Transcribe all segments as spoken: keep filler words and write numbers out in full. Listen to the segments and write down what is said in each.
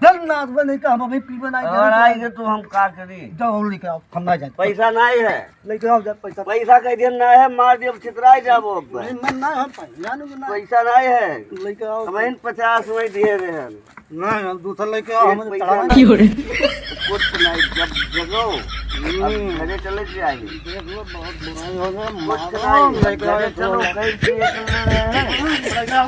डर ना, अब नहीं का, हम अभी पीबे नहीं और करें। आएंगे तो हम का करी? जाओ, लेके आओ, हम ना जाते। पैसा नहीं है। लेके आओ, जा पैसा। पैसा कह दिया ना है, मार दिया, छितराई जाबो अब। नहीं, मैं ना, हम पैसा नहीं, ना। पैसा नहीं है। लेके आओ। हम इन पचास में दिए रहे हैं। नहीं, हम दूसरा लेके आओ, एक हमें पैसा चढ़ा नहीं। क्यों रे? कुछ नहीं, जब जगो, अब हम्म। घरे चले जाएंगे। देख लो, बहुत बुराई हो गया, कुछ मारो, नहीं, लेके आओ, घरे चलो, चलो। कहीं से ये चल रहे हैं। लेके आओ।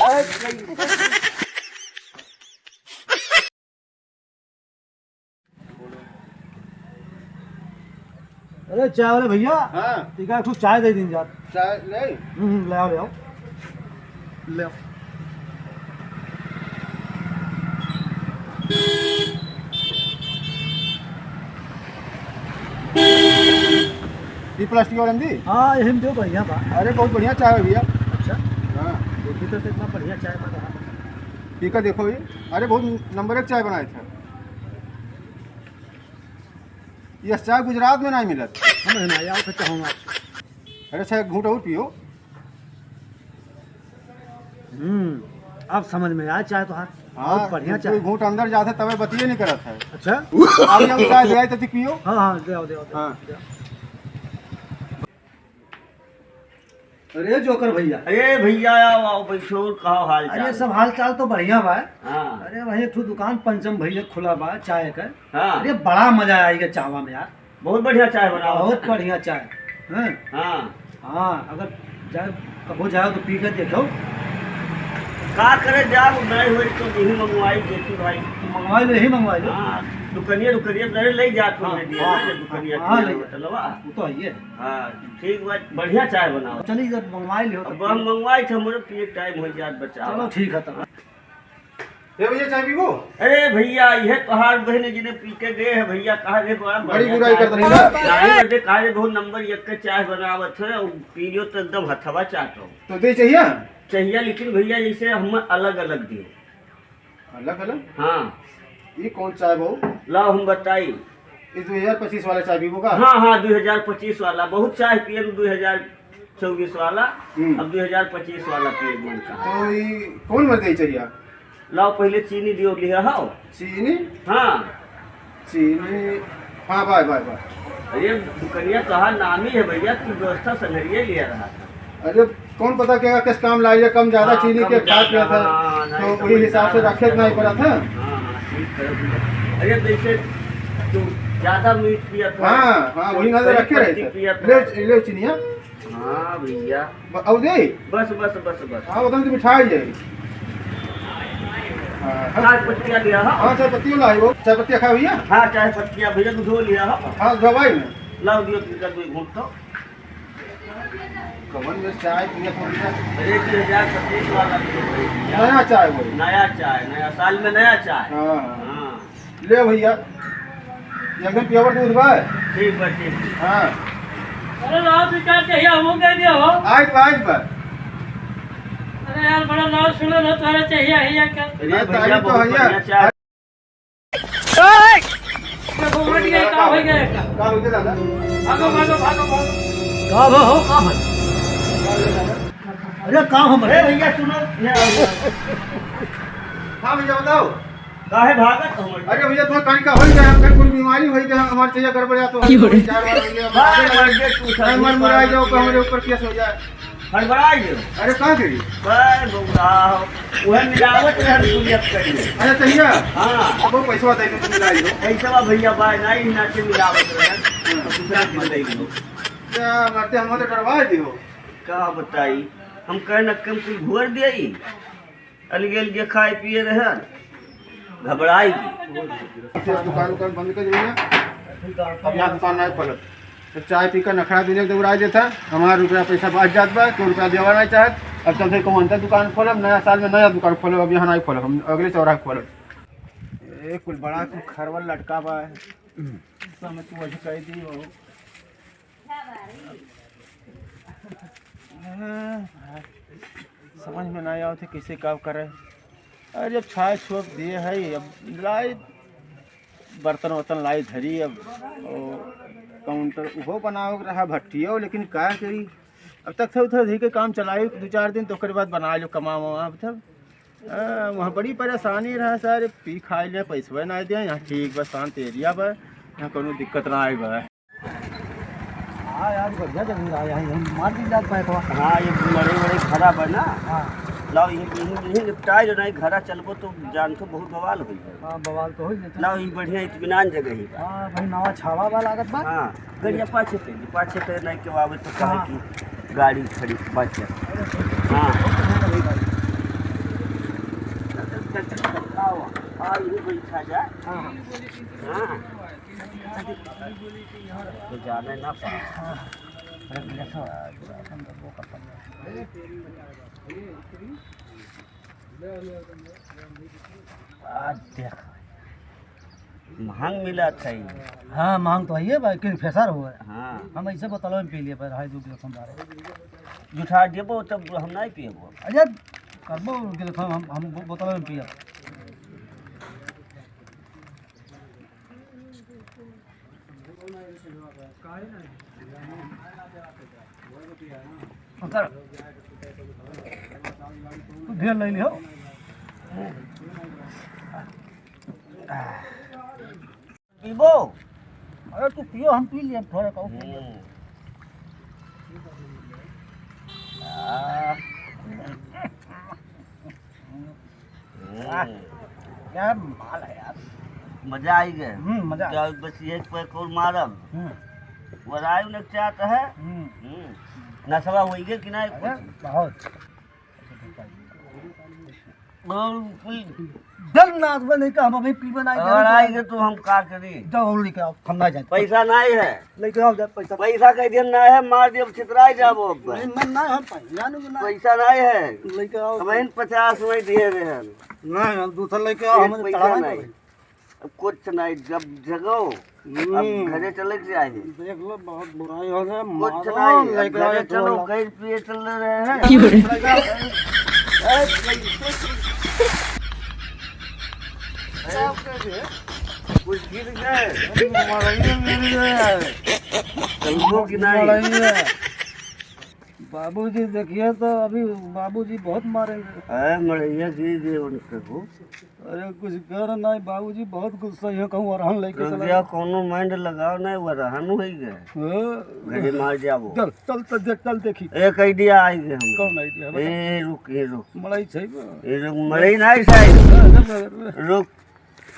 अरे, कहीं अरे चाय वाले भैया, हाँ। ठीक है, एक ठो चाय दे दीन यार। चाय ले? हम्म, हम्म, ले आओ, ले आओ। ले आओ। ये प्लास्टिक वाला में दी? हाँ, यही में दो, बढ़िया बा। अरे, बहुत बढ़िया चाय है भैया। अच्छा? हाँ। देखिए तो इतना बढ़िया चाय बना रहा। ठीक है, देखो ये। अरे, बहुत नंबर एक चाय बनाए थे। ये चाय गुजरात में नहीं मिलत। हम है ना, यार, तो चाहूँगा। अरे, अच्छा, एक घूंट और पियो। हम्म, अब समझ में आया चाय तो, हाँ। हाँ, बहुत बढ़िया एक चाय। दो घूंट अंदर जाते तबे बतिये नहीं करत है। अच्छा? आप यहाँ चाय ले आए तो पियो। हाँ, हाँ, ले आओ, ले आओ, ले आओ, हाँ। ले आओ। अरे जोकर भैया। अरे भैया, आओ, आओ, बैठो, और कहो हाल अरे चाल? सब हाल चाल तो बढ़िया बा। हाँ। अरे वही एक ठो दुकान पंचम भैया खुला बा चाय का। हाँ। अरे बड़ा मजा आएगा चाहवा में यार। बहुत बढ़िया चाय बनाओ। बहुत बढ़िया चाय। हाँ। हाँ। हाँ, अगर जाए, कबो जाओ तो पी के देखो। का करे जाओ, नहीं होई तो यही मंगवाई देखी भाई। तो मंगवा लो, यही मंगवा लो। हाँ, दुकनिया, दुकनिया, नहीं ले जा तू हाँ, दे दिया हाँ, ना, दुकनिया हाँ, के ले जा। होटलवा। वो तो है ये। हाँ, ठीक बात, बढ़िया चाय बनाओ। चलिए, जब मंगवाई लियो, अब हम मंगवाई थे, हमरे पिए टाइम हो जात बचावा। चलो, ठीक है तब। ए भैया, चाय पीबो? अरे भैया, ये तोहार बहन जिने पी के गए है भैया, कहा रे बड़ा बड़ी बढ़िया बुराई चाय। करत रही ना। नहीं, बेटे, कहा रे बहुत नंबर एक के चाय बनावत है, और पी लियो तो एकदम हथवा चाटो। तो दे चाहिए? चाहिए, लेकिन भैया, जैसे हम अलग अलग दियो। अलग अलग? हाँ। ये कौन चाय बहू? लाओ, हम बताई। ये दो हजार पच्चीस वाला चाय पीबो का? हाँ, हाँ, दो हजार पच्चीस वाला। बहुत चाय पिए दो हजार चउबीस वाला, हम्म। अब दो हजार पच्चीस वाला पिए मन का। तो ये कौन मर गई चाहिए? लाओ, पहले चीनी दियो, लिया हो। चीनी? हाँ। चीनी, हाँ, बाय, बाय, बाय। अरे, दुकनिया कहा नामी है भैया, तू व्यवस्था संघरिया लिया रहा था। अरे, कौन पता क्या किस काम लाई है, कम ज्यादा हाँ, चीनी कम के खा ज्यादा, पिया था, हाँ, नहीं, तो वही समझदार हिसाब से है, रखे के नहीं पड़ा था। हाँ, हाँ, ठीक है भैया। अरे, जैसे तू ज्यादा मीठ पिया था, हाँ, हाँ, वही ना कड़ी रखे रहे पत्ती थे। पिया था। ले, ले चीनिया। हाँ भैया। ब-, और दे? बस, बस, बस, बस। हाँ, उधर से मिठाई जाए। हाँ, हाँ। चाय पत्तियाँ लिया, हाँ? हाँ, चाय पत्तियों लाई वो। चाय पत्तियाँ खा भैया? हाँ, चाय पत्तियाँ भैया, दूधो लिया, हाँ? हाँ, दवाई में। लाओ, दियो तुमका दो घूंट तो। कवन में चाय पिया कौन सा? अरे, दो हजार पच्चीस वाला पियो भाई, भैया। नया चाय वो। नया चाय, नया साल में नया चाय। हाँ, हाँ। हाँ। ले भैया, एकदम pure दूध बा। ठीक बा, ठीक बा। हाँ। अरे लाओ, दो चार चाहिए, हमहू दे दियो हो। आज बा, आज बा। अरे यार, बड़ा नाम सुनल हो, तोहरा चाहिए है या क्या? अरे मैं भैया, तारीफ तो बहुत है यार। बढ़िया चाय। देखो, उमड़ गया, का हो गया इसका? का हो गया दादा? भागो, भागो, भागो, भागो। का बा हो, का बा? अरे, का हम अरे भैया, सुनो, ये आओ, ये आओ। हाँ भैया, बताओ। काहे भागत हो? अरे भैया, तुम्हें कहीं का हो गया, हम कहीं कोई बीमारी हो गया, हमारे चाहिए गड़बड़िया तो क्यों रे? चार बार हो गया, बार बार ये तू नहीं, मर मुराई जाओ, तो हमारे ऊपर केस हो जाए। हड़बड़ाई जाओ। अरे, कहाँ गई? बे बौरा हो। वह मिलावट में हम सुनियत करिए। अरे, चाहिए? हाँ। अब वो पैसवा दे दो, तुम मिलाई दो। पैसवा भैया, बाय, नहीं, ना के मिलावट में। हाँ। दूसरा दिन दे दो। क्या मरते, हम तो डरवा दियो। का बताई, हम कहे न कम कुछ घोर दिया ही। अलगे अलगे खाए पिए रहे, घबराई। फिर दुकान उकान बंद कर देंगे। अब यहाँ दुकान नहीं खोलब। तो चाय पी कर नखड़ा दुनिया के दौड़ाई देता। हमारा रुपया पैसा बच जात बा, तो रुपया देवा नहीं चाहत। अब चलते कहूँ अंदर दुकान खोलब, नया साल में नया दुकान खोलब, अब यहाँ नहीं खोलब, हम अगले चौराहे खोलब। ए, कुल बड़ा कुल खरवल लटका बा। समय तू अझुकाई दी हो। समझ में ना आवत है कैसे का करे। अरे जब छाए छोप दिए है, अब लाई बर्तन वर्तन लाई धरी, अब ओ काउंटर उहो बनावे के रहा, भट्टियो, लेकिन का करी, अब तक थे उधर धी के काम चलाई दो चार दिन, तो ओकरे बाद बना लो कमा वमा, अब तब आ, वहाँ बड़ी परेशानी रहा सर, पी खाइ ले, पैसवे नाहीं दे, यहाँ ठीक बा, शांत एरिया बा, यहाँ कौनो दिक्कत नाहीं बा। हाँ यार, बढ़िया जगह रहा है, यहीं मार दी जात पाए तो। हाँ, ये बड़े बड़े घरा बा ना। हाँ। लाओ, यहीं, यहीं, यहीं निपटाए जो नाहीं, घरा चलबो तो जान तो बहुत बवाल होई है। हाँ, बवाल तो होई जाता। लाओ, ये बढ़िया इत्मीनान जगह ही बा। हाँ, भाई, नवा छावा बा लागत बा। हाँ, गड़िया पाछे पे, पाछे पे नाहीं के आवे तो कहे हाँ। कि गाड़ी खड़ी पाछे। अरे, ठीक है। हाँ। ठीक है, ठीक है, भाई। आओ, आओ, यहीं बैठा जा। हाँ, हाँ। हाँ। तो जाने ना पाए। आज देख, महंग मिला था ई। हाँ, महंग तो है भाई, किंगफिशर हुआ है। हाँ। हम ऐसे बोतलों में पी लिए पर, हाय, दो गिलास हम डाले। जुठा देबो तब हम नहीं पियबो। अरे, करबो गिलास हम, हम बोतलों में पियब। उतर। तू ढेर ले लियो। पीबो? अरे तू पियो, हम पी लिए थोड़ा का। हम्म। आ। वाह, हम्म। क्या माल है यार। मजा आई गए। हम्म, मजा। क्या बस एक पैक और मारब। हम्म। वो राय उन्हें क्या तो है? हम्म। हम्म। नशवा होई गए कि नहीं अरे, कुछ? बहुत। और कोई दम ना आदमी नहीं का हम अभी पीबे नहीं और करें। आएंगे तो हम का करी? जाओ और लेके आओ, हम ना जाए। पैसा नहीं है। लेके आओ जा पैसा। पैसा कह दिया ना है, मार दिया, छितराई जाबो अब। नहीं, मन ना है, पैसा नहीं ना। पैसा नहीं है। लेके आओ। हम इन पचास में दिए रहे हैं। नहीं, हम दूसरा लेके आओ, एक हमें पैसा चढ़ावे नहीं। पड़े। अब कुछ नहीं, जब जगो, अब हम्म। घरे चले के चाही। देख लो, बहुत बुराई हो गया, कुछ मारो, नहीं, लेके घरे आओ, चलो, दो लाख। कहीं पिए चल रहे हैं। क्यों रे? ए, ए, कैसे? सब कर दिए। कुछ गिर गए। अरे, मड़ैया गिर गए। चलबो कि नहीं? मड़ैया। बाबूजी देखिए तो अभी बाबूजी बहुत मारेंगे। अरे मड़ैया गिर गए उनके को। अरे कुछ कर नहीं, बाबूजी बहुत गुस्सा है, कहूँ अरहन लेके चला गया। कौनो माइंड लगाओ नहीं, वो अरहन हो ही गए। हाँ। घरे मार जाबो। चल, चल, चल, देख, चल देखी। एक आइडिया आई गए हम। कौन आइडिया? बता। ए, रुक, ए, रुक। मड़ई छै बा। ए, रुक, मड़ई नहीं छै। हाँ, रुक, रुक, रुक। रुक।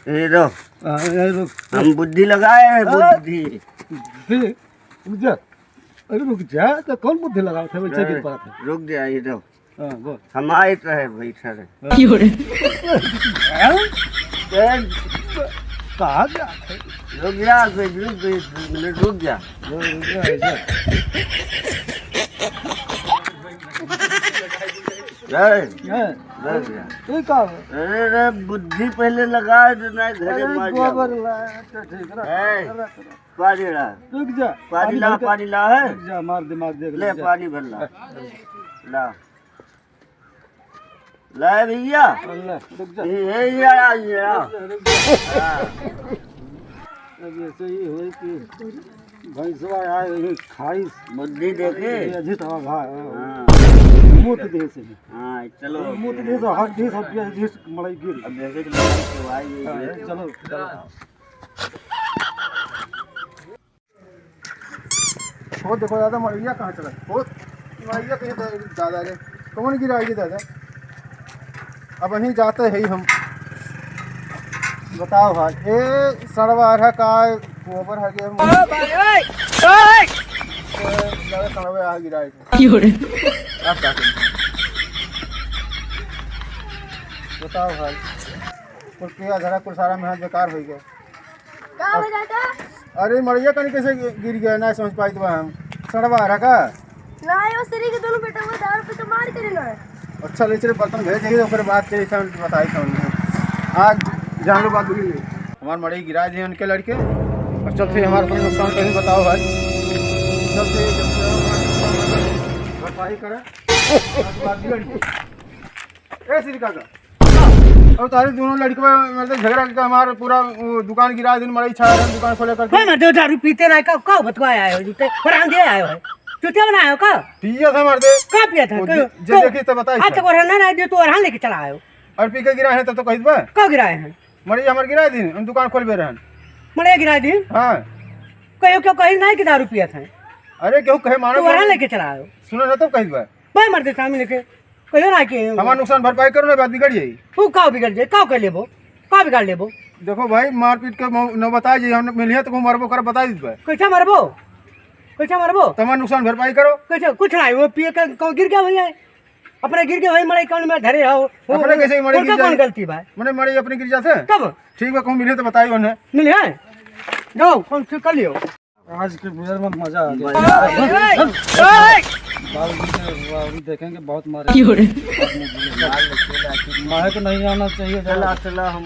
ए, रुक। हाँ, ए, रुक। हम बुद्धि लगाए हैं, हाँ। बुद्धि। दे, रुक जा। अरे रुक जा, तो कौन बुद्धि लगाओ थे, वैसे अरे, गिर पड़ा था। रुक जा, ये रुक। हाँ, बोल। हम आए तो है, बैठा रहे। हाँ। क्यों रे? हैं? ए, कहाँ जा? रुक जा, रुक, रुक, रुक, रुक जा। रुक, रुक जा, रुक जा। ए, हैं? रुक जा। ये का है? अरे रे, बुद्धि पहले लगा दे, ना घरे अरे, मार गोबर जाओ। लाया, तो ठीक रख, ए। रख, रख। पानी ला। रुक जा। पानी पानी ला, भर के पानी ला है। रुक जा, हमार दिमाग देख ले, रुक जा। पानी भर ला। ला। ला भैया। अल्लाह, रुक जा। ये, ये, ये, ये, ये। रुक जा, रुक जा। हाँ। अब ऐसे ही होई कि भैंसवा आए रही खाई। बुद्धि देखे। ये अजित हवा भाई। हाँ। मूत दे से। हाँ, चलो। मूत दे से, हक दे से, अब ये अजित मड़ई गिर। अब जैसे कि मड़ई के भाई ये हाँ, देखे। चलो, चलो। हो देखो दादा, मड़ैया कहाँ चला? हो, मड़ैया कहीं दा-, दादा रे, कौन गिराई रे दादा? अब वहीं जाते हैं हम। बताओ भाई, ए सड़वा रहा का गोबर है के हम। ओ भाई, ओए, ओए! ए, दादा सड़वे आ गिराई रे। क्यों रे? आप क्या करें? बताओ भाई, कुल किया धरा, कुल सारा मेहनत बेकार हो गया। का हो जाता? अरे मड़ैया कहीं कैसे गि-, गिर गया, ना समझ पाई तो हम। सड़वा रहा का? ना, यो सरी के दोनों बेटा वो दारू पे तो मार करे ना। अच्छा, ले चले बर्तन भेज देंगे, ओकर बाद चले, फिर बताई कौन है। आज जान लो बात बोली ले। हमार मड़ई गिरा दिए उनके लड़के, और चलते हमारे कोई नुकसान कहीं बताओ भाई। चलते भरपाई करा। बात बिगड़ गई। ए श्री काका, अब तारे दोनों लड़कवा मतलब झगड़ा करके हमार पूरा वो दुकान गिरा दिन, मड़ई छा रहे, दुकान खोले करके। कोई मर्दे दारू पीते ना, का, का बतवा आए हो जूते? और हम दे आए हो। जूते बनाए हो का? पिया था मर्दे। का पिया था? वो का, जे, जे का? देखी तो बताई हाँ, था। तो और ना, ना, जो तो और हम लेके चला आए हो। और पी के गिराए हैं तब तो कहित बा। का गिराए हैं? मड़ई हमार गिराए दिन, हम दुकान खोलबे रहन। मड़ई गिराए दिन? हाँ। कहियो केहू कही नाहीं कि दारू पियत हैं। अरे केहू कहे मानो तो वरहन लेके चला आयो। सुनो ना तब कहित बा। भाई मर देता हम लेके। कहियो ना कि हमार नुकसान भरपाई करो ना, बात बिगड़ जाई। तू का बिगड़ जाई? का कर लेबो? का बिगाड़ लेबो? देखो भाई, मारपीट के मौ-, नौबत आ जाई, हम मिलिए तो कहूँ मरबो कर, बताई दीत बा। कैसे मरबो? कैसे मरबो? तो हमार नुकसान भरपाई करो। कैसे? कुछ नाहीं, वो पिए के कहूँ गिर गया भैया। अपने गिर गया भाई, मड़ई कौन में धरे हो? वो अपने कैसे मड़ई उनका गिर कौन जाए? गलती बा? मने मड़ई अपने गिर जाते? कब? ठीक बा, कहूँ मिले तो बताई उन्हें। मिले हैं? जाओ, फोन से कर लियो। आज के बियर में मजा आ गया। बाबूजी के, बाबूजी देखेंगे, बहुत मारे। क्यों रे? माहे को नहीं आना चाहिए। चला, चला, हम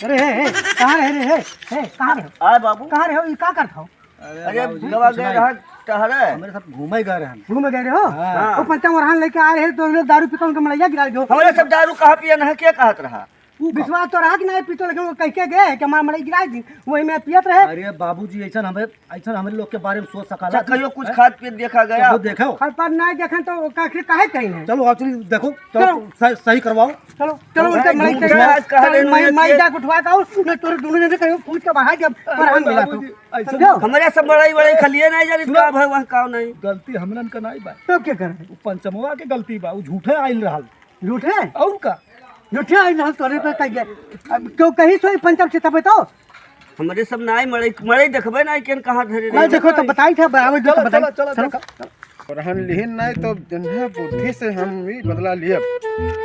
अरे, हे, हे, कहाँ रहे रे, हे, हे, कहाँ रहे हो? आए बाबू। कहाँ रहे हो? ई का करत हो? अरे अरे, बाबूजी, गवा कुछ गए नहीं। रहा टहरे। हमरे साथ घूमे गए रहे हम। घूमे गए रहे हो? हाँ। हाँ। वो पंचम ओरहन लेके आए रहे, तो लोग दारू पी के उनके मड़इया गिरा दो। हमरे सब दारू कहाँ पिए ना, के कहत रहा? विश्वास तो रहा कि नहीं पीतो, लेकिन वो कह के गए कि हमार मड़ई गिरा दी, वही में पियत रहे। अरे बाबूजी, ऐसा हमें, ऐसा हमरे लोग के बारे में सोच सकाला अच्छा, तू? कहियो कुछ हैं? खात पियत देखा गया? कबो देखो। खात पात नहीं देखे तो का-, काहे कहीं है? चलो, actually देखो, चलो, चलो। सही, सही करवाओ। चलो, चलो, उनके अरे, मड़ई झूठ से बात कहा चल, रहे मड़ई, हैं, मड़ई ये जाके उठवा के आओ, नहीं तोरे दोनों जने कहीं पूछ के बाहर जब अरे पर हम मिला तो। बाबूजी, ऐसे समझो? हमरे सब मड़ई वड़ई खलिए नहीं जानी, सुनो। का भाई वहाँ का नहीं। गलती हमरन का नहीं बा। तो क्या करे? वो पंचमवा के गलती बा, वो झूठे आइल रहल। झूठे? और का? झूठे आइल रहल तोरे पे कह गया। अब क्यों कहीं सोई पंचम से तबे तो? हमरे सब नाई मड़ई, मड़ई देखबे नाई केन कहाँ धरे नहीं रहे। देखो तो बताई था, बराबर जो चलो, तो बताई। चलो, चलो, चलो। देखो। रहन लिहिन नाई तो जन्हे बुद्धि से हम भी बदला लियब।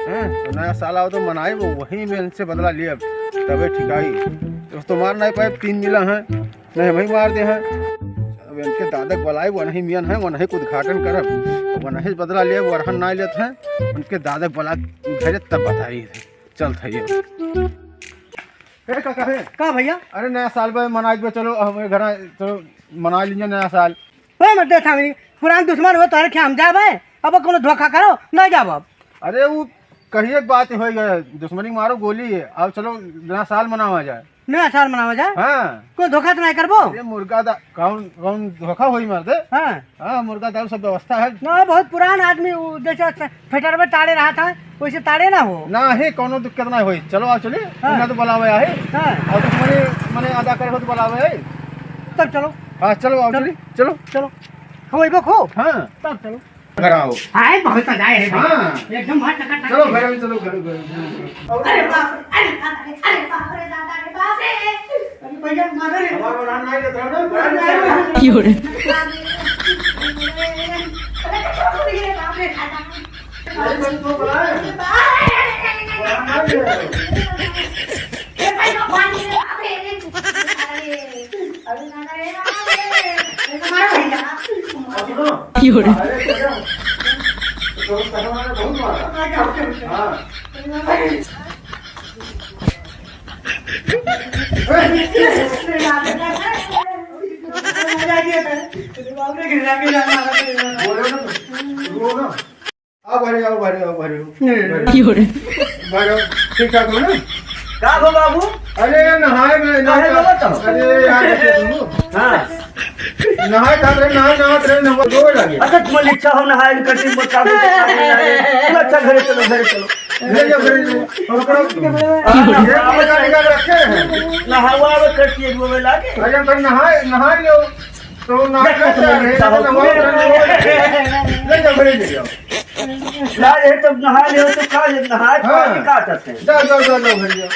हैं? तो नया साल आओ तो मनाई वो वहीं में इनसे बदला लियब। तबे ठिकाई। तो तुम्हार नाई पाए तीन मिला हैं, नहीं हम ही मार दे हैं। अब इनके दादा के बुलाई, वो नहीं मियन है, वो नहीं के उद्घाटन करब। वो नहीं बदला लियब, वो रहन नाई लेत हैं। उनके दादा के बुला घरे तब बताई। चल था ये। ए, का कहे? का भैया? अरे, नया साल बा, मनाई बा, चलो, हमरे घर चलो, मना लीजिए नया साल। ओए, मत दे थामी, पुरान दुश्मन हो, तोहरे खे हम जाबे, अब कोनो धोखा करो, नहीं जाब अब। अरे, वो कहिए बात हो गया, दुश्मनी मारो गोली है, अब चलो, नया साल मनावा जाए। नया साल मनावा जाए? हाँ। कोई धोखा तो नहीं करबो? अरे, मुर्गा दा-, कौन, कौन धोखा होई मर्दे? हाँ। हाँ, मुर्गा दारू सब व्यवस्था है। ना, बहुत पुरान आदमी, उ जैसे स-, थिएटर में ताड़े रहा था, वैसे ताड़े ना हो। ना ही, कौनो दिक्कत ना होई। चलो, आओ, चलिए। हाँ। इन्हें तो बुलावे आहे। हाँ। और कुछ मने, मने अदा करे हो तो बुलावे है। तब चलो। हाँ, चलो, आओ, चलो। चलिए, चलो। चलो। हम अइबो खो? हाँ। तब चलो। कराओ। हाय, बहुत मजा आए है भाई। हाँ। एकदम मस्त टकाटक। चलो, घर में चलो, घर, घर, घर। अरे बाप रे, अरे बाप रे, अरे बाप रे, दादा रे, बाप रे। अरे भैया, मारो रे। हमारा नाम नहीं लेता ना, बड़ा नहीं। क्यों रे? अरे बस तो बड़ा है। बड़ा नहीं है। और सुनो। क्यों रे? अरे, तो क्या? तो बहुत मारा। हाँ। बोलो ना, रो ना। आओ बाहर, आओ बाहर, आओ बाहर, आओ। नहीं। बाहर आओ। बाहर आओ। ठीक ठाक हो ना? का हो बाबू? अरे नहाए में, नहाए नहाए में। बाबा तो। अरे यार, देखिए तुम। हाँ। नहाए खात रहे, नहाए नहात रहे, नहाए रोवे लगे। अच्छा, तुम्हारी इच्छा हो नहाए में, कटी मत का बोलते, नहाए में। अच्छा, घरे चलो, घरे चलो। ले जाओ, घरे ले जाओ। पकड़ो। हाँ, ये नहाए। पकड़ के रखे हैं। नहावा में कटी रोवे लगे। अरे पर नहाए, नहाए लो। तो नहाए देख, चाह रहे, तुम्हारी इच्छा हो। ले जाओ, घरे ले जाओ। ना, ये तो नहा ले, तो का, ये नहाए हाँ। पानी का करते हैं? जाओ, जाओ, जाओ, जाओ, घरे जाओ।